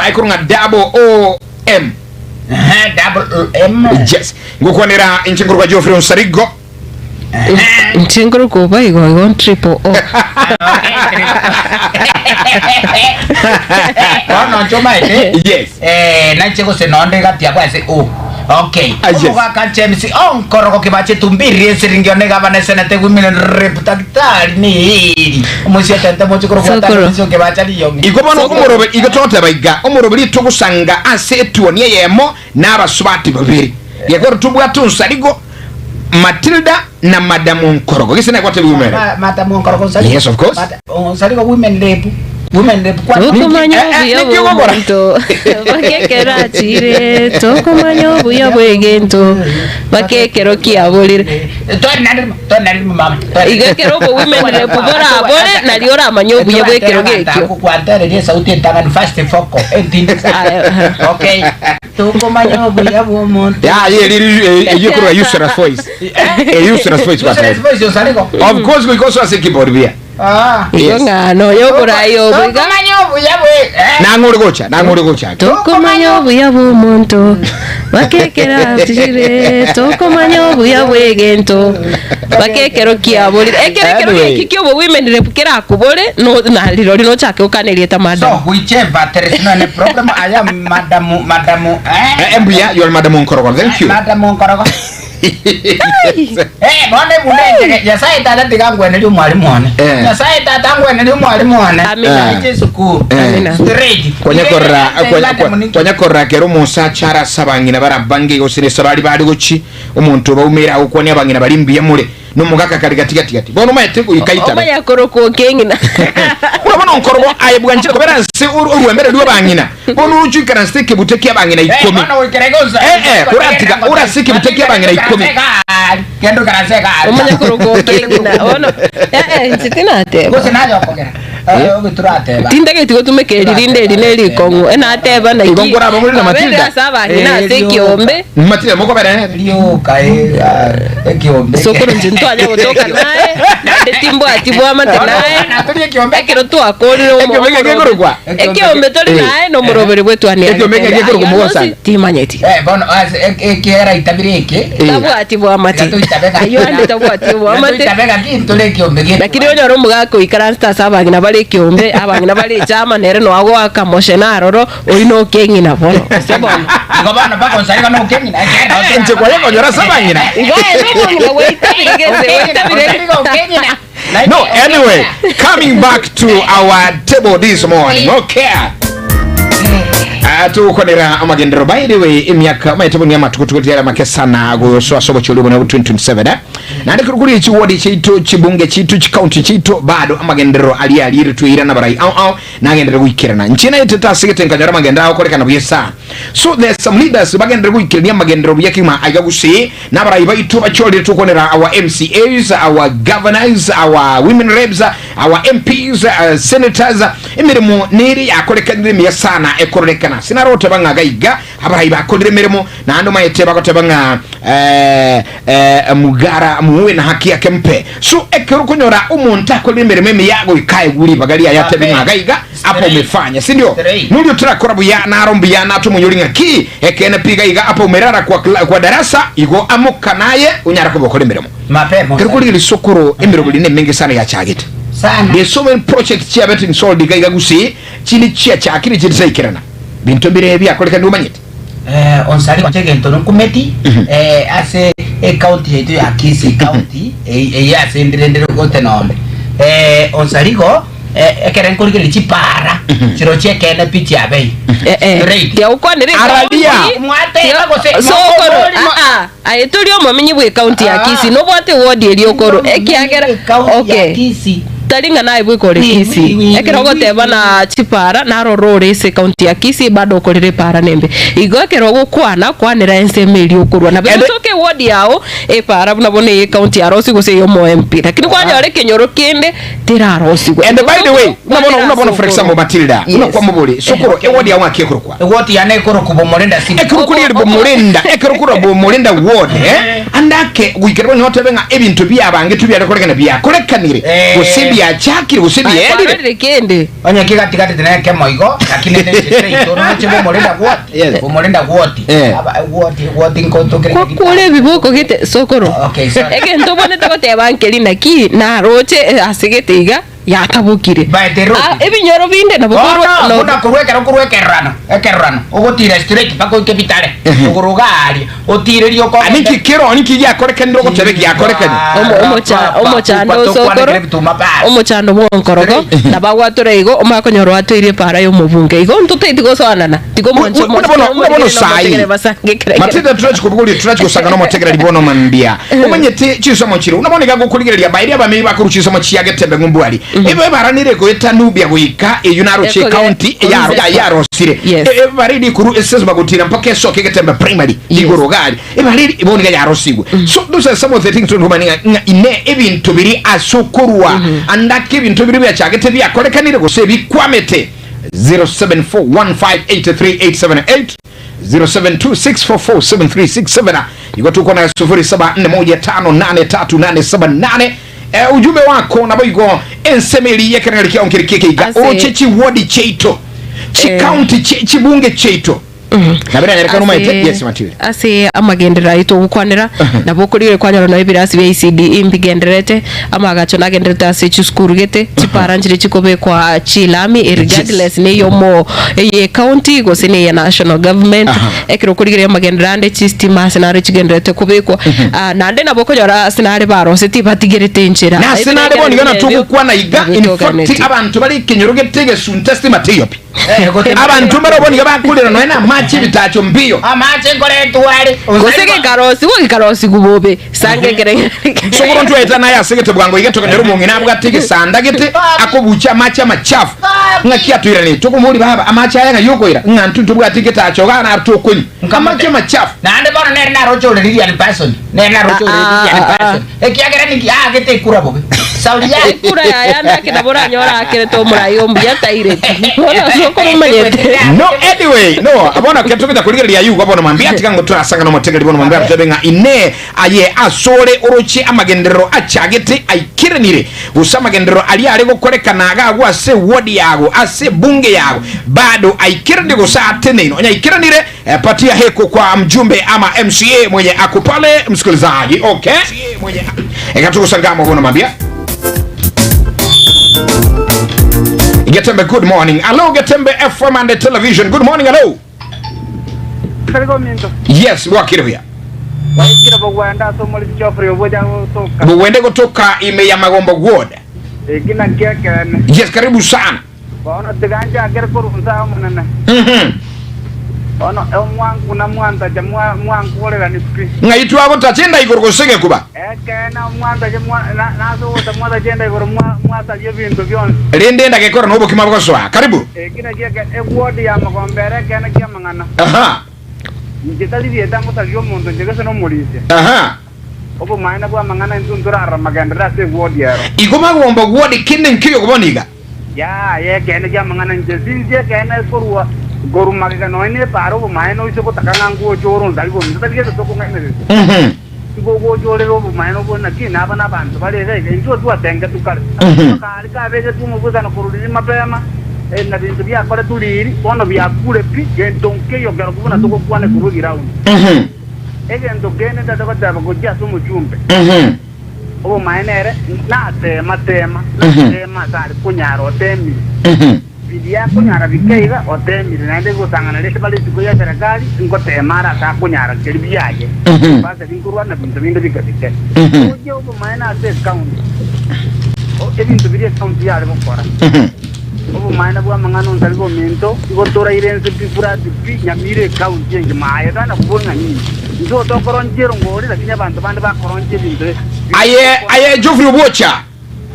Aikoro ng'a double O M. Ehe, double M. Yes. Ngokwanera inche nkorokwa Geoffrey Onsarigo. Inche nkorokwa oba igo igo triple O. Bono inche omaete Yes. eh, nainche gose nonde gati abwo ase o okay Ah, yes. omogaka James onkorogo kibache tumbiri esiringi one gavana esenate women rep daktari neri omosietente moche korobwata Sokoro. omoisio kibacha riyong'i Igo bono omorobe igo togoteba iga omoroberi togosanga ase etuoni eyemo na abasubati babere. Gekoro tobwate Onsarigo Matilda na Madam Onkorogo. Gese naye women rep. Madam Onkorogo Onsarigo. Yes, of course. Madam Onsarigo women rep. Women rep kwa. Tokomanya Eh, eh, obuya niki ogokora? bw'omonto bakekero achire tokomanya obuya bw'egento bakekero kiaborire Twari nari twari nari mama. igo ekero obo women rep borabore nario oramanye obuya bw'ekero gekio Kwantereria esauti entang'ani first vocal entindi. Aya, aha. Okay. Tokomanya obuya bw'omonto. Ya, ye riri eyio korwa useless voice. A useless voice kwa Useless voice osariko. Of course goika ase keyboard buya. Ah. Igo Yes. ng'a noyo oborai obo iga Tokomanya obuya bwe. Eh. Nang'o ore gocha, nang'o ore gocha. Tokomanya obuya bw'omonto bakekera atire tokomanya obuya bw'egento bakekero kiaborire ekero ekero Anyway. geki kiobo women rep kerakobore no na rirori nochake gokana erieta So madam whichever there is no any problem I am madam madam eh Eh, mbuya, you are Madam Onkorogo. Thank you. Madam Onkorogo. Yes. Eh, bono ebunda enchege Nyasaye tata tiga ngwenerie omwalimu one. Eh. Nyasaye tata ngwenerie omwalimu one. Amina. Eh. Nache esukuru. Eh. Amina. Straight. Kwanya korora Ibe- kwanya- Madam kwa- ninki? kwanya korora kero omosacha arase abang'ina barabange gose nese bari bari gochi omonto obaumere agokwania abang'ina bari mbuya more nomogaka kare gati gati gati bono omanyete goika itabe omanya korokwa okeng'ina buna bono nkorogo aye bwanchire kobera nse oru- orwembere rwa abang'ina bono oroche oikaransete ekebute kia abang'ina Eh, ikomi bono goikera iga onsa- Eh, eh, oratiga- orase ekebute kia abang'ina ikomi. Genda oikaranse egari. omanya korokwa okeng'ina bono eh eh inche tinateba Gose naye okogera. Eh, ogeturateba. tintageti gotumeka eri rinde eri na erikong'u enateba naki Igo nkoraba muri na kwabere Matilda. ase abang'ina ase Eh, ekiombe Matilda mokobera nere Rioka eh, ah, ekiombe. sokoro inche ntwanya gotoka naye naende timbwati bwamate naye Natorie ekiombe. ekero twakorire omo- Ekiombe geke gekorokwa? ekiombe tori Eh. naye na omoroberi bwetwania Ekiombe geke gekorokwa mogosanga. timanyeti Eh, bono ase ek- ekiera itabire eke. Eh. tabwati bwamate ayio ande tabwati bwamate Gatoitabega ki ntore ekiombe getu. Lakini onyore omogaka oikaransete ase abang'ina bare ekeombe, abang'ina bare echama, nere noa goaka moshe naroro, oyio nokeng'ina bono, gose bono. Igo bono mpaka onsareka nokeng'ina. Eh, inche kwaya konyora ase abang'ina. Igo aye nomong'ina gwaitabire gese, gwaitabire. Onsareka okeng'ina. No, anyway, coming back to our table this morning. Okay. Ah, tugukonera amagenderero by the way emiaka maete buna amatuko tugotiara make sana gosoa ase obochori obone bwa 2027 eh? Naende kero kori chiwodi chiaito chibunge chiaito chikaunti chiaito bado amagenderero aria ariire tweirana barai ao ao nagenderere goikerana inche naetete ase gete nkanyora amagenderero agokorekana buya sana so there's some leaders bagenderere goikerania amagenderero buya kegima aiga gusii nabarai baito bachorire tokonera our MCAs our governors our women reps our MPs uh, senators emeremo nere yakorekanire emiya sana ekororekana sinaroteba ng'a gaiga Abarai bakorire emeremo, naende omanyete bagoteba ng'a eh, eh, mugara muwe na haki yake mpe. So ekero okonyora omonto akorire emeremo emiya goika aegwe ribaga riaye atebe ng'a gaiga apa umefanya, si ndio? Straight. Noria otarakora buya naro mbuya natomonyori ng'a ki ekeene pi gaiga apa umerara kwa, kla- kwa darasa igo amoka naye onyara koba okora emeremo. Mapema. Ekero korigereria sokoro emeremo eri nemenge sana yachagete. Sana. There's so many projects chiabete installed iga iga gusii chinde chiachakire chinde chitaikerana. Binto mbire biakorekanire omanyete? Eh, onsari gwancha egento nkumeti eh, ase ecounty yaito ya Kisii county ey- eye ase ndire ndire gote nonde eh, onsarigo eh, ekere nkorigereria chipara chiro chiekene pi chiabei Eh, eh. Straight. Tiagokwanera Araria. ekaunti. Mwateba gose Sokoro, mokobori mo- ah, ah, aye tori omomenyi bwe ekaunti ya Ah. Kisii nobwate eward eria okoro ekiagera Ekaunti ya okay Kisii. tari ng'a naye bweka ore Wi, wi, Kisii wi, ekero wi, ogoteba wi. na chipara naroro ore ase ekaunti ya Kisii bado okorire epara nembe igo ekero ogokwana kwanera ensemo eria okorwa nabo Ende- egotoka eward yao epara buna bono eye ekaunti ya Rosi gose eye omo MP lakini kwanyora ekenyoro kende terarosigwe And by the way, buna bono buna bono Kwanera for ase example okoro. Matilda, buna Yes. kwamobori, sokoro eward yao ng'aki ekorokwa. Eward yane ekorokwa Bomorinda City. Ekero Obo- kori obo- Bomorinda, ekero korwa Bomorinda ward, eh, ande ake goikera bono otebe ng'a ebinto biabangetwe biare korekana biakorekanire, Eh. gose. biachakire gose bierire. Kwarorire kende. Onye kegatigatete na ekemo igo, lakini ende inche seito roche bomorenda gwoti, Yes. bomorenda gwoti. Eh. Aba gwoti gwoti nkotokere Kwakure ebiboko gete sokoro. Okay, sorry. Egento obonete goteba nkeri naki naroche eh, ase gete iga yatabokire. Baete road. Ah, ebinyoro binde nabo Bono korwa no- buna korwa ekero korwa ekerorano ekerorano ogotira straight mpaka oike bitare igoro iga aria otire rioka Ani nki kero nki giakorekanire ogotebe giakorekani. Omochando osokoro omochando bwonkorogo nabo agwatora igo omanye konyora oatoire epara ya omobunge igo ntotaeti gosoanana tiga omwanche Buna bono buna bono sai Matilda turachi kubuguria turachi gosanga nomotegereri bono mambia omanyete chisomo chire buna bono iga gokorigereria baria abamei bakorwa chisomo chia getembe ng'umbu ari ebe baranire goeta Nubia goika eywo naroche Ekogera- county yarosire Yes. ebariri kuru esesima gotira mpaka esoke getembe primary igoro gari ebariri bono iga yarosigwe. So those are some of the things tonikomanya ng'a ine ebinto biri ase okorwa andake ebinto biri biachagete biakorekanire gose bikwamete. 0741583878, 0726447367, igo tuko na 0741583878. Ujumbe wako nabo igo ensemeri yekerengerio kiao nkeri keke iga oroche chiwodi chiaito chikaunti chibunge chiaito nabere anyarekana omaete. Yes, Matilda. Ase amagenderero ayio togokwanera, nabo okorire kwanyora nonya ebirasi bia ECDE mbigendererete, amagacho nagendererete ase chisukuru gete, chipara nchire chikobekwa chilami irregardless na eyomo eye county gose na eye national government. Ekero okorigereria amagenderero ande chistima ase naro chigendererete kobekwa. Ah, naende nabo okonyora ase nare barosetie batigerete enchera. Nase nare bono iga natogokwana iga, in fact Nabio abanto bare ekenyoro gete egesunte stima teiyo pi. Abanto mbarobwo nigo bakorera nonya namache ebitacho mbiyo. Amache nkoretwa are. Gose gekarosigwa gekarosigwa bobe sange ekere. Sokoro ntwaeta naye ase gete bwango iga tokanyora omong'ina abwate egesanda gete akobucha amache amachafu. Ng'aki atoiranire? Tokomoboria baba amache aya ng'ai okoira? Ng'a intwe ntobwate egetacho igaa naro tokonywa. Amache amachafu. Naende bono nere naroche ore Lilian Person, nere naroche ore Lilian Person, ekiagera ninki aagete ekura bobe. Sauli ya Ekura yaye ande ake nabo oranyore aakerete omorai omuya taireti. Bono ase okomomanyete. No, anyway, no, bono ekero togenda korigereria ayio igo bono mambia tiga ng'o torasangane omotegereri bono mambia arotebe ng'a inee aye asore oroche amagenderero achagete aikeranire gose amagenderero aria are gokorekana iga agwo ase eward yago ase ebunge yago bado aikeranire gose ateneine onye aikeranire. Patia heko kwa mjumbe ama MCA mwenye ako pale msikilizaji. Okay, ekatugusangamo bono mambia. Getembe, good morning. Hello, Getembe FM and the television. Good morning, hello. Karigo minto. Yes, wakire buya. Waikire bogwenda ase omorisi Geoffrey oboja gotoka. Bugwende gotoka ime ya Magombo Ward. Ekina nkiekene. Yes, karibu sana. Bono tiga nchakere korwa nsa omonene. Bono omwangu na mwantacha mwankorerani pi. Ng'ai twagotacha enda igoro gose gekuba? Ekeene omwantache nase ogota mwatacha enda igoro mwasaria ebinto bionsi. Rende enda gekora na obokima bogosoa. Karibu. Eki nakio eward ya Magombe ere ekeene ki'amang'ana. Inche tari rieta ngosaria omonto inche gose nomorisia. Obomaene bw'amang'ana intwe ntorarora magenderero ase eward ero. Igo Magombe ward kende nkiyo bono iga? Yaya ekeene ki'amang'ana inche sinche ekeene korwa korwa magega nonya nepara obomaene oise gotaka ng'a ngocha ore ontari bominto tari gento tokong'ainereria. Igo ogocha orere obomaene obo naki naba nabanto bare iga iga intwe twatengetwe kare. Akari kabegetwe omobwekano korwa riria mapema na binto biakoretwe riiri bono biakure pi gento nkeiyo kero buna togokwana korwa eground. Egento kende ntate goteba gochia ase omochumbe. Obomaene ere natema tema natema ase are konyara otemire. Biria akonyara bike iga otemire naende gosang'ana rende bare isiko ya serikali ngotema are ase akonyara keri biaye. Base rinkorwa na binto binde bike bike. Oche obomaene ase ecounty. Ebinto biria ecounty yare gokora. Obomaene bw'amang'ana ontari bominto igo toraire ense pi flat pi nyamira ecounty engima aye tana kobua ng'a ninki. Intwe tokoronchia erongori lakini abanto bande bakoronchia ebinto Aye, aye Geoffrey Obwocha.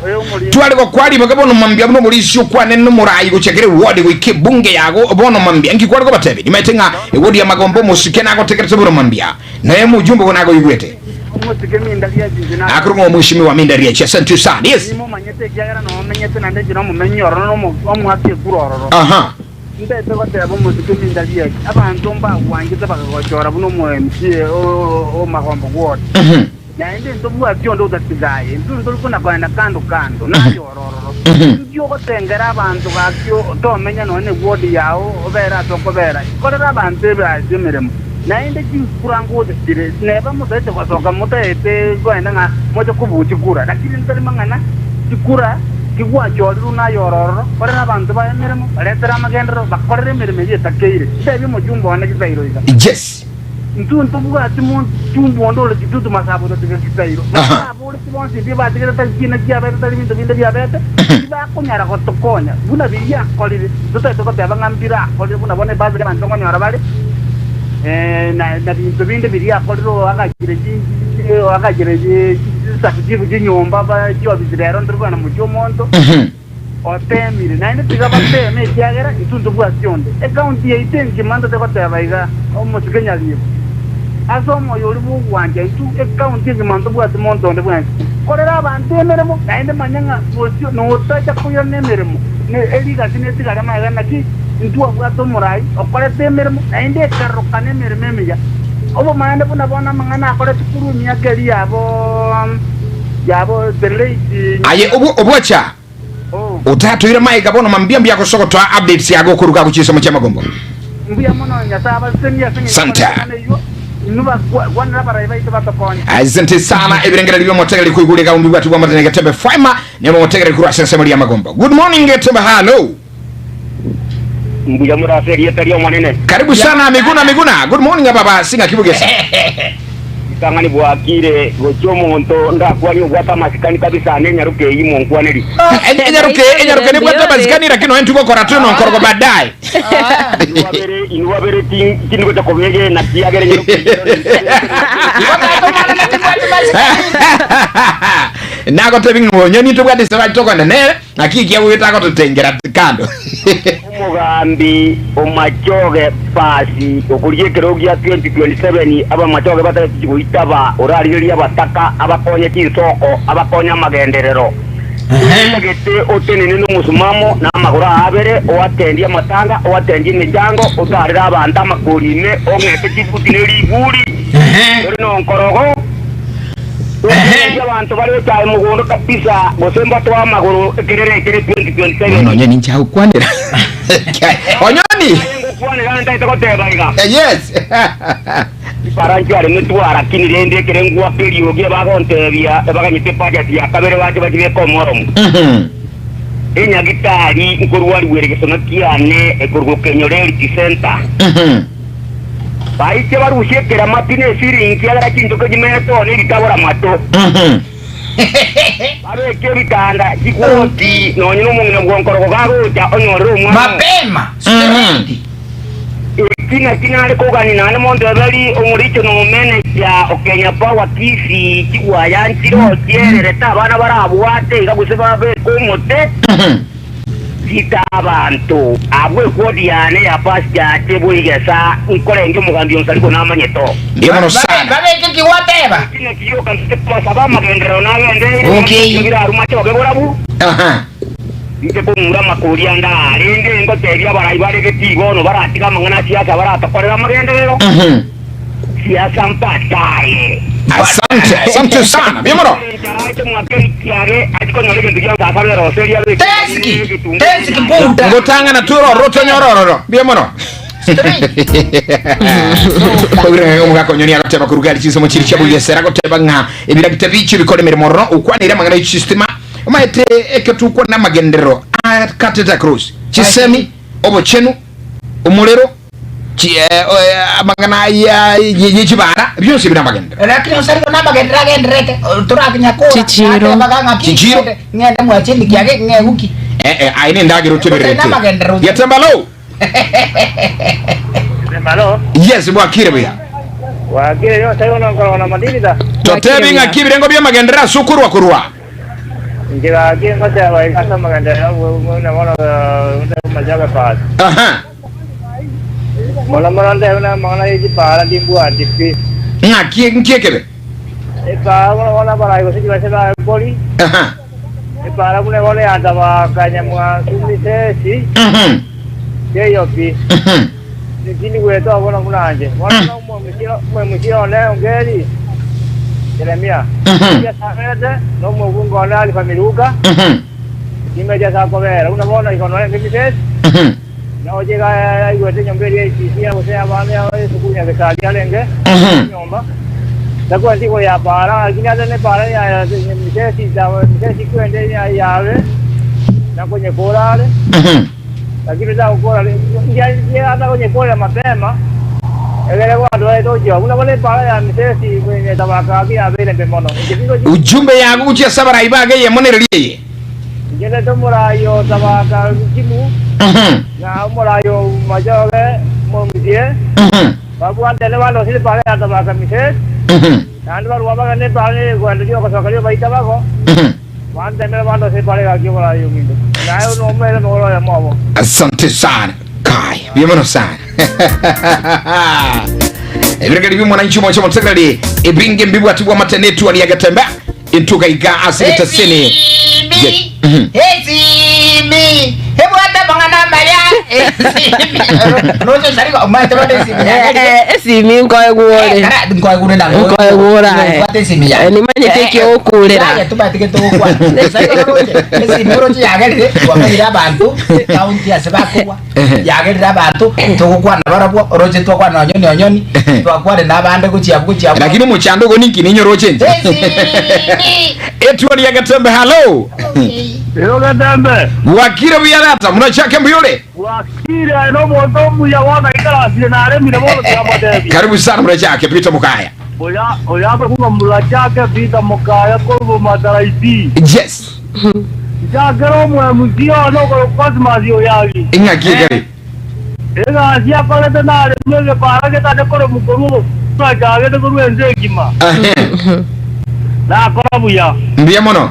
Oyo omorindi. Tware gokwa ribaga bono mambia buna omorisia okwane nomorai gochia kera eward goika ebunge yago bono mambia nki kware kobatebia nimaete ng'a eward ya magombo omosike nagotegerete bono mambia naye omojumbe obo nagoigwete. Omosike minda riachi inche na. Akorwa ng'a omweshimiwa minda riachi asante sana yes. Nimomanyete ekiagera nomenyete naende inche nomomenyi ororo na omoaki ekura ororo. Ntaete goteba omosike minda riachi abanto mbagwanchete bakagochora buna omo MCA o magombo ward. Naende ntobwati onde otatiga aye, intwe ntori kona kogenda kando kando, naye ore ororo. Inki ogotengera abanto gaki tomenya nonya negwodi yao obere ase okobera? Korera abanto ebe ase emeremo. Naende chikura ngocha chire, neba motaete gosoka motaete kogenda ng'a moche kobua chikura, lakini ntari mang'ana chikura kigwachorirwe naye ore ororo, korera abanto baye emeremo, baretere amagenderero, bakorere emeremo eyio etakeire. Ntebie omochumba one Gisairo iga. Yes. Intwe ntobwati mochumba onde ore Kitutu Masaba otatiga Gisairo. Naende aboreti bonsi ebi batigete tari chiina chiabete tari binto binde biabete, tibakonyara gotokonya buna biria akorire. Totaete goteba ng'a mbire akorire buna bono ebasari abanto nkonyora bare, na binto binde biria akorire oagachire oagachire chisabuchibu chinyomba chiofisi rero ntori kogenda mochie omonto. Oteemire, naende tiga bateeme, ekiagera intwe ntobwati onde. Ekaunti yaito engima ntote goteba iga, Omosike Nyaribo. Ase omoyo oria bw'ogwancha intwe ekaunti engima ntobwati monto onde bwensi. Korera abanto emeremo, naende manya ng'a bosio notacha koirana emeremo, ne erigasi netigare magega. Naki intwabwate omorai okorete emeremo, naende ekarorokana emeremo emiya. Obomaene buna bono amang'ana akoretwe korwa emiaka eria yabo. Aye obwacha otatoire maega bono mambia mbuya gosogotoa updates yago okoruga gochia chinsemo chiamagombo. Sante. Asante sana ebirengererio biomotegereri koigwa ore gaumbi bwatu bwa Matene Getembe Fwema nigo motegereri korwa ase ensemo riamagombo. Good morning Getembe hello. Mbuya more ase erieta ri'Omonene. Karibu sana Miguna Miguna. Good morning ababa sing'aki bogesa. Ritang'ani bwakire gochia omonto ndakwanie obwate amasikani kabisa nenyaroke eyio monkwaneri. Enyaroke enyaroke nebwate amasikani lakini noe ntugokora twe nonkorogo baadaye. Inwe babere inwe babere tindi gocha kobegena kiagera enyaroke eyio Nagotebi ng'a onye nitobwate ase tokogenda nere Naki ekiagwa getagototengera kando. Omogambi o Machoge Pasi okorigia ekerogo gia 2027 abamachoge batageti goitaba orarigererie abataka abakonye chinsoko abakonye amagenderero. Otagete otenene nomosumamo na amagoro aa abere oatendie amatanga oatendie emechango otarere abanto amakori ime ong'ete chibuti ne riguri ore nonkorogo Totebetie abanto bare echae mogondo kabisa, gose mbatoe amagoro ekerero ekere 2027. Bono onye ninche agokwanera. Onyoni! Aye ngokwanera ntaete goteba iga. Yes. Chiparanchi are metwara lakini rende ekere ngwaka eriogi ebagontebia ebaganyete ebudget ya kabere bache bachibeke omoromo. Enyagitari nkorwarigwa ere gesona kiane ekorwa Kenyoro Health Centre. Baiche barusie ekeramati na esiringi, ekiagera chinchoke chimerete oo nebitabora amato. Babeke ebitanda chigoti, nonya nomong'ina bw'onkorogo gagocha onyorere omwana oo. Mapema, straight. Eki nakio nare kogania naende monteberi omoricho na omomeneja o Kenya Power Kisii chigwaya nchire ochiererete abana barabwate iga gose babeke omote. Rita abanto abwo ekwodi yane ya Paschache boigesa, nkorenge omogambi onsi ariko namanyete oo. Mbuya mono sana. Babeke ki gwateba? Eki nakio gioka nse komasaba amagenderero nagendereire, Okay. nabio birarue machoge borabu, Aha. inche kong'ura amakori ande aa. Rende ngotebia abarai bare getii bono baratiga amang'ana a siasa baratokorere amagenderero, Siasa mpataye. Asante, asante sana. Mbuya mono. Enchara mwake kiage achi konyora egento gionsi asabe eroserie abeke Tensiki, egetunguo tensiki mbuda. Ngotang'ana twororo tonyorororo. Mbuya mono. Oire omogaka onyoni agoteba koruga ari chisomo chiri chia bugesera agoteba ng'a ebiragita bichio bikore emeremo ororo okwanire amang'ana ye chistima omaete ekio tukwana amagenderero akatete across chisemi obochenu omorero Amang'ana aya ye chibara, bionsi ebi namagenderero. Lakini osarigo namagenderero agendererete, torakinya kora, Chichiro. natebaga ng'aki, Chichiro. ng'ende- ng'ende mwacheni kiage ng'eguki. Eh, eh, aye nendagera otebererete. Gose namagenderero. Getembalo. Malo, Yes, bwakire buya. wakire yo saigo nonkorona na madirita. Totebi buya. ng'aki ebirengo bi'amagenderero ase okorwa korwa. Inche gaki ngoteba iga ase amagenderero buna bono machabe pasi. Aha. Mono mono ntebe namang'ana ye chipaara timbwati pi. Ng'aki nki ekebe? Epaara buna bono abarai gose chibese ba embori, Aha. epaara buna bono ya Tabaka, Nyamwansu, Misesi, teiyo pi. Tindi gwetoa bono buna inche. Bono omwemusia one Ongeri, Jeremia. Mhm. Chiasaberete nomokungu one Alifa Miluka, Mhm. chimechi ase akobera. Buna bono igo noe Mefiboseti, Mhm. na oche iga aigwete enyomba eria y'Etisia, gose abana y'esukuru Nyagesari arenge Mhm. enyomba. Takwenti igoro ya paara, lakini ase nepaara ya Misesi, Misesi kwende yabe, na konyekora are. Mhm. Lakini tagokora atakonyekorera mapema, egere gwandoete gochia buna bono epaara ya Misesi kwenye tabaka gaki yabeire mbe mono. Inche tingochi Ujumbe yago gochia ase abarai bage eyemo nereri eye. inche ndete omorai o tabaka Kimu Mhm. na omorai o Machoge Momusie Mhm. babwatane bandosire epaara ya tabaka Misesi Mhm. naende barua bagane epaara negwendo riogosoka riobaita bago Mhm. bantemere bandosire epaara egaki omorai ominto naye nomere noro oyomo obo. Asante sana. Kai, buya mono sana. Ebirageri by'omwananchi omoche omotegereri ebinge mbibwati bw'amate netuani ya Getembe entuga iga ase getaseni. Ye- Mhm. Esimi ebwate amang'ana amaya esimi roche sari omanyete bono esimi yagerire Esimi nkoegwore. nkoegure na Nkoegura, eh. Nkoebwate esimi ya Nimanyete eki ogokurera. Yaye tobwate gento ogokwana Sari roche esimi roche yagerire twamanyire abanto ekaunti ase bakogwa yagerire abanto togokwana barabwo oroche twakwana onyoni onyoni twakwane na abande gochia abwo gochia abwo Lakini omochando ogo ninki ninyoroche inche. Esimi Etuani ya Getembe hello. Ero Getembe Bwakire buya tata murachake mbuyore. bwakire nomonto omuya bono aikarasire naremire bono tigamotebi Karibu sana murachake Peter Mukaya. oya oyabe kuba murachake Peter Mukaya korwa mataraiti Yes. nchakere omwemusi ono okoro Cosmas oyagi Ing'aki egari. egasi akorete naremire egepara getande kore mokorwa nachagete korwa ense egima Ahe. nakora buya Mbuya mono.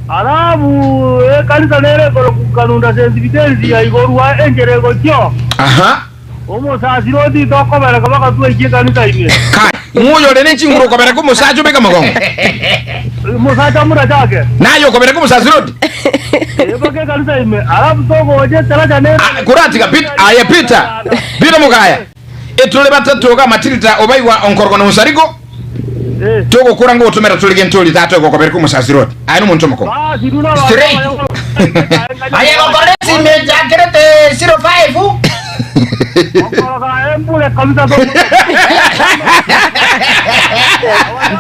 Alafu ekanisa nere ekoro kanunda sensibitensi ya igorwa enchera egochio Aha. omosasiro otite okobereka bagatwaikia ekanisa ime Kai, ng'oyore ne chinguru okobereka omosacha obeka mogongo. omosacha murachake Naye okobereka omosasiroti. ebaka ekanisa ime alafu togocha etaracha nere Ah, kuratiga Pit- aye Peter. Peter Mukaya. Etore batatu ga matirita obaigwa onkorgo na osarigo Eh, togokura ngo otomera tuli gentori tata ogokobereka omosasiroti. Aye nomonto omokong'u. basi runa Straight. Aye gokora esimi echakerete 05 okoroga embure kabisa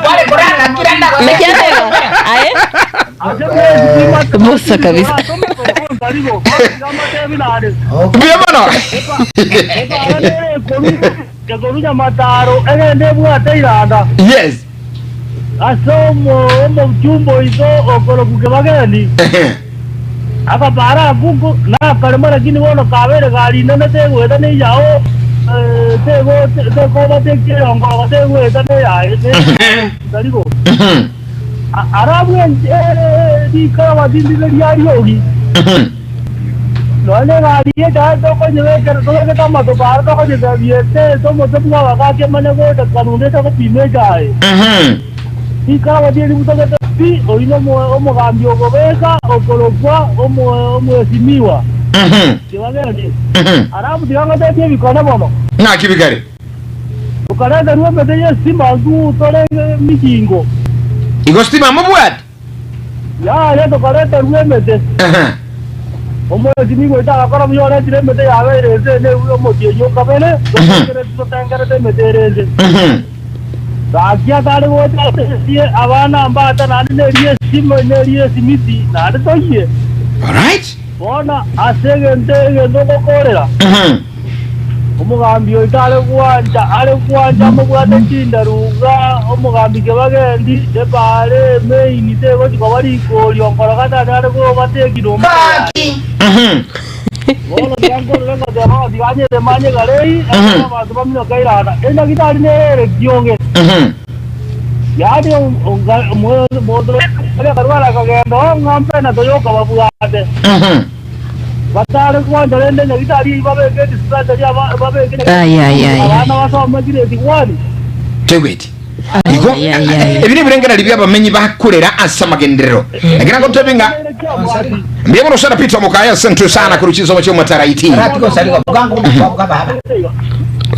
Kware korana kira na Nekiateba aye Bosa kabisa. Mbuya mono. Ekorunya mataro egende ebwate iranda Yes. ase omochumba oito okorobuke bageni Ehe. akabara akungu nakarema lakini bono kabere gari nene tegweta neyao tekoba tekeyongoroga tegweta neyae tarigo Mhm. arabu rikara batindire riariogi Mhm. nonye gari echae tokonyebekera tobekete amatobaro tokonyetebia tomote bwabagaki emanye goeta kanunda etagopima echae Mhm. rikara batieri butogete pi oino omogambi ogobeka okorokwa omwesimiwa Mhm. kibageni Mhm. arabu tigangotetie ebikone bono Ng'aki bikare. tukarenderwa emete yesima ntu tore mikingo Igo stima mobwate. yaya tukarenderwa emete Ehe. omwesimiwa oito agakora buya oretire emete yabeire ense ene omotienyi okabere totengerete emete ere ense Mhm. gaki atari gocha abana mbata naende nerie esima nerie esimiti naende toyie All right. bono ase egento egento ogokorera Mhm. omogambi oito are gwancha are gwancha amobwate chindaruga omogambi kebagendi epare emeini tegochikoba rikorio nkoroga tata are kobatekire Kaki. Mhm. bono tigankorere ngoteba tiganyete manye garei Mhm. abanto baminyoka iranda endagitari nere kioge Mhm. yaani monto akarwara akagenda ng'ombe na toyoka babwate Mhm. batare kwanza rende nyagitari babeke dispensary babeke Ai, ai, ai, ai. abana basome grade 1 Tegweti. Igo Ai, ai, ai. ebi nibirengera bya abamenyi bakorera ase amagenderero. Lakini ngotebenga mbiye muno sana Peter Mukaya asante sana kuruchizo mcho mataraiti. Ratiko sariko bugango bugango baba.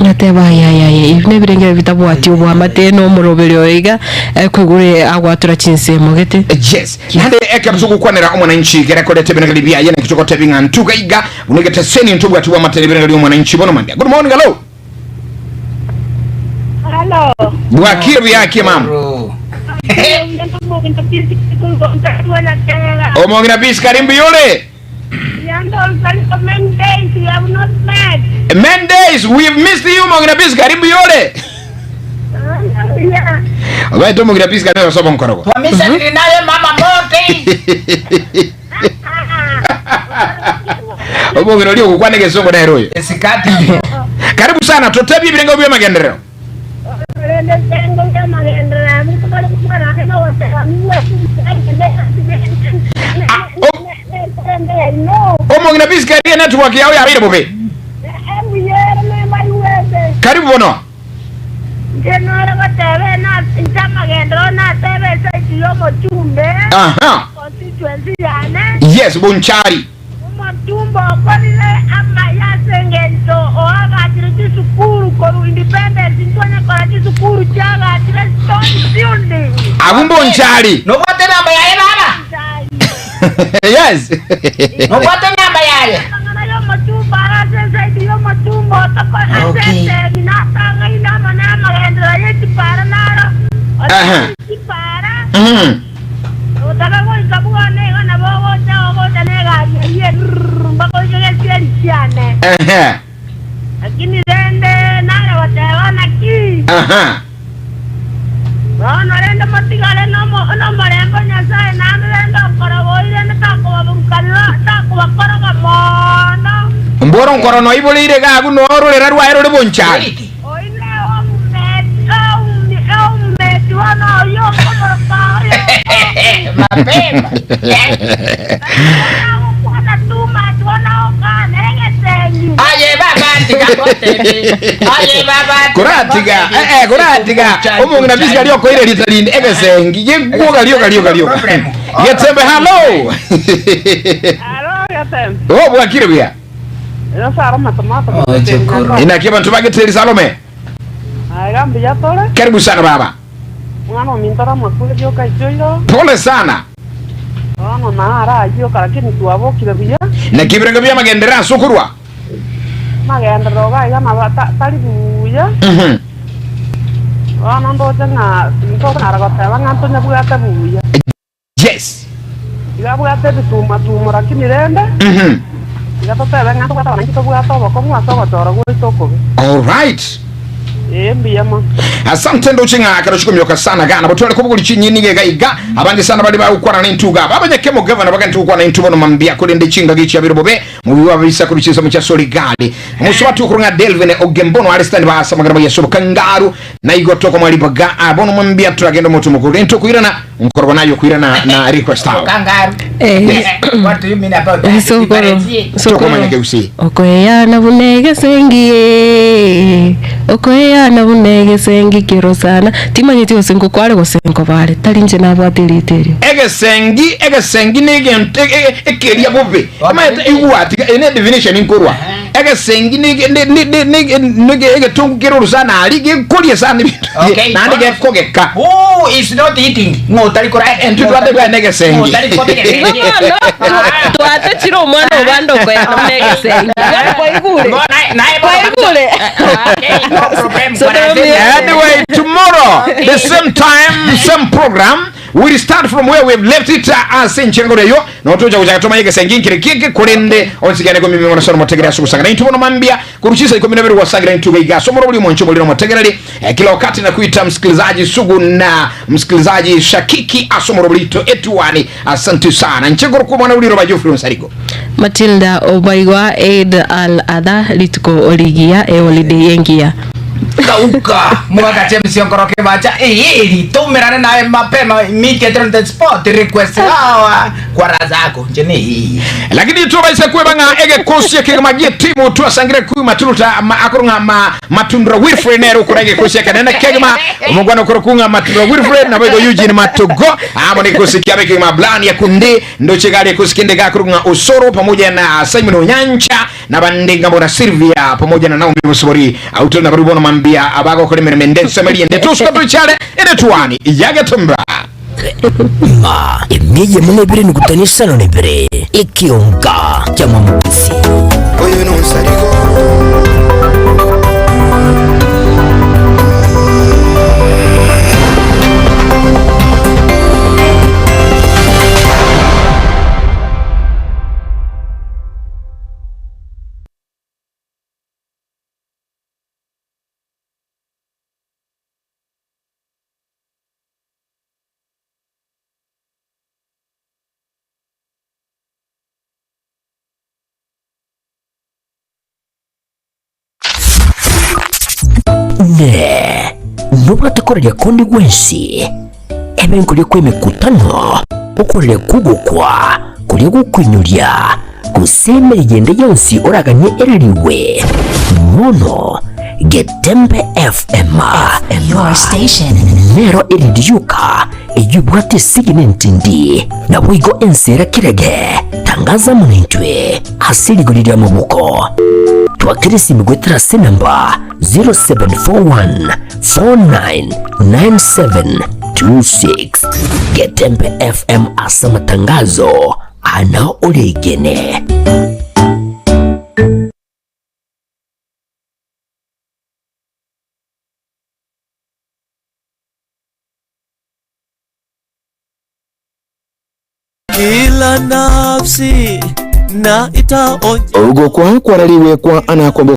Ngateba ayayaya ebi nebirengero bitabwati oboamate na omoroberi oyo iga eh, koigure agwatura chinsemo gete. Yes. Naende ekero togokwanera omwananchi kere koreta ebinagari biaye naki togotebi ng'a ntuga iga buna egeteseni ntobwati bw'amate nebinagari omwananchi bono mambia. Good morning, hello. Hello. Bwakire buya mama. Omong'ina peace kari mbuya ore. Many days we've missed you omong'ina peace kari mbuya ore. Obaete omong'ina peace kari osobo nkorogo. Twamisanire naye mama mote. Omong'ina oria ogokwana egesongo nere oyo. Esikati. Karibu sana totebie ebirengo bia amagenderero. Omong'ina peace kari enetwork yao yabeire bobe. Karibu bono. Inche nore goteba inche amagenderero natebe esaidi y'omochumbe Aha. constituency yane. Yes, Bonchari. Omochumbe okorire amaya ase engencho oagachire chisukuru korwa independence ntwanye kora chisukuru chiagachire stone building. Abwo Bonchari. Nobwate namba yaye baba? Bonchari. Yes. Nobwate namba yaye? Amang'ana y'omochumba are ase esaidi y'omochumba otokore ase Okay. esegi natang'aine amo namagenderero ye chipara naro Aha. otari chipara Otaka goika bwone igo nabo ogocha ogocha negari eyio erururu mpaka oike gesieri kiane. Ehe. Lakini rende nare goteba naki? Aha. Bono rende motigare nomo- nomorembe o Nyasae, naende rende okoroga oyio rende takobaburukanera, takobakoroga mono. Mboro nkoro noiboreire iga agwo nororera rwaye rore bonchari. Oyio neomumeti, oumi, oumumeti bono oyio okomoroka oyo Mapema. Agokwana too much bono ogokana egesengi. Aye baba tiga ngotebi. Aye baba tiga Koratiga, ngotebi. eh, eh, koratiga. Omong'ina bisi gari okoire rita rinde egesengi gekuoga rioka rioka rioka. Problem. Getembe hello. Aro getembe. Oh, bwakire buya. Ero Salome tomato Oh, chukuru. Inaki abanto bageteri Salome. Aiga mbuya tore. Karibu sana baba. Mwana ominto ore amakweri okaichoire. Pole sana. Bono naro ayio lakini twabokire buya. Naki ebirengo bi'amagenderero ase okorua. Amagenderero iga iga nabo tari buya. Bono ndoche ng'a tintokonyara goteba ng'a ntonyabwate buya. Yes. Iga abwate ebituma-tumo lakini rende iga totebe ng'a ntobwate abananchi tobwate obokong'u ase ogochora gwaito okobe. Alright. Ee, mbuya mono. Asante ndoche ng'a ekero chikomioka sana iga nabo tware kobogori chinyeni iga iga abange sana baria bagokwana naintwe iga abanyake omogavana bagente gokwana naintwe bono mambia korende chingaki chiabire bobe Mobibe ababisa korwa chinsemo chia Soligadi. Omosubati okorwa ng'a Delvin Ogembono are stand by ase amagena Yeso Kangaru na igo tokomoa ribaga ah, bono mambia turagenda omotu omokuru rento okoirana nkorwa naye okoirana na request ao Kangaru. Eh. What do you mean about that? Sokoro. Differentiate. Tokomanya Sokoro. keusi. Okoeyana buna egesengi eh. Okoeyana buna egesengi kerosana. Timanyeti gose nkokware gose nkobare. Tari inche nabwate erieta erio. Egesengi egesengi na egento e- e- ekeria bobe Omanyete igwa tiga eye ne definition nkorwa. Egesengi ne ne ne ne ne ne egetongu kere orosana aria gekoria sana ebinto Okay. naende gekogeka. Who is not eating? Ng'o otari kora. Intwe twatebia aye negesengi. Ng'o otari koba egesengi. Igo bono twatechire omwana obande okoyana buna egesengi. Bono kwaigure? Bo, naye- naye bono Kwaigure? Okay, no problem. So Bwana tell me- Zedi. Anyway, tomorrow, the same time, same program. We'll start from where we've left it ase enchengo eyo notocha gochaka tomanye egesengi nkere kieke korende onsigane komimi mono soro motegerere ase ogosangana intwe bono mambia korwa chinsa ikomi na ibere gwasangira intwe iga ase omoro bori omonche omorero omotegereri eh, kila wakati na kuita msikilizaji sugu na msikilizaji shakiki ase omoro borito etuani asante sana nche korokwa omwana bori roba Geoffrey Onsarigo Matilda Obaigwa Eid al Adha rituko origiya eholiday engiya. Kauka mwaka James Onkoroke bacha eri tumerane naye mapema immediately on the spot request hawa kwa raha zako nje ni Lakini tubaise kweba ng'a egekosi ekegima gie timu twasangire kuma turuta ma, akoro ng'a ma, Matundura Wilfred nere okora egekosi ekenene kegima omogwana okoro kung'a Matundura Wilfred nabo igo Eugene Matogo amo negekosi kiabe ekegima Blan Yakundi ndoche gari ekosi kende gakoro ng'a Osoro pamoja na Simon Onyancha na bande ngabo na Sylvia pamoja na Naomi Bosibori autore na bono mambia abagokora emeremo ende ensemo ende tusuka tuchare ende tuani yagetumba. Ma emia eyemo na ebere nukutani isano na ibere ekionga ki'amamokusi. Oyo nonsarigo. Ne nobwate koreria konde gwensi ebe nkoria kw'emekutano okoreria kogokwa koria gokoinyuria gose emeriri ende yonsi oraganie ereriwe mono Getembe FM Your station. Nero eridiyuka eyubwate esigi nentindi naboigo ensera kirege tangaza munentwe ase rigori ria maboko twakere esimi goetera ase enamba 0741 499726 Getembe FM ase amatangazo ana oregene. Kila nafsi na itaonja Ogokwa kwarariwe kwa ana kwamboka.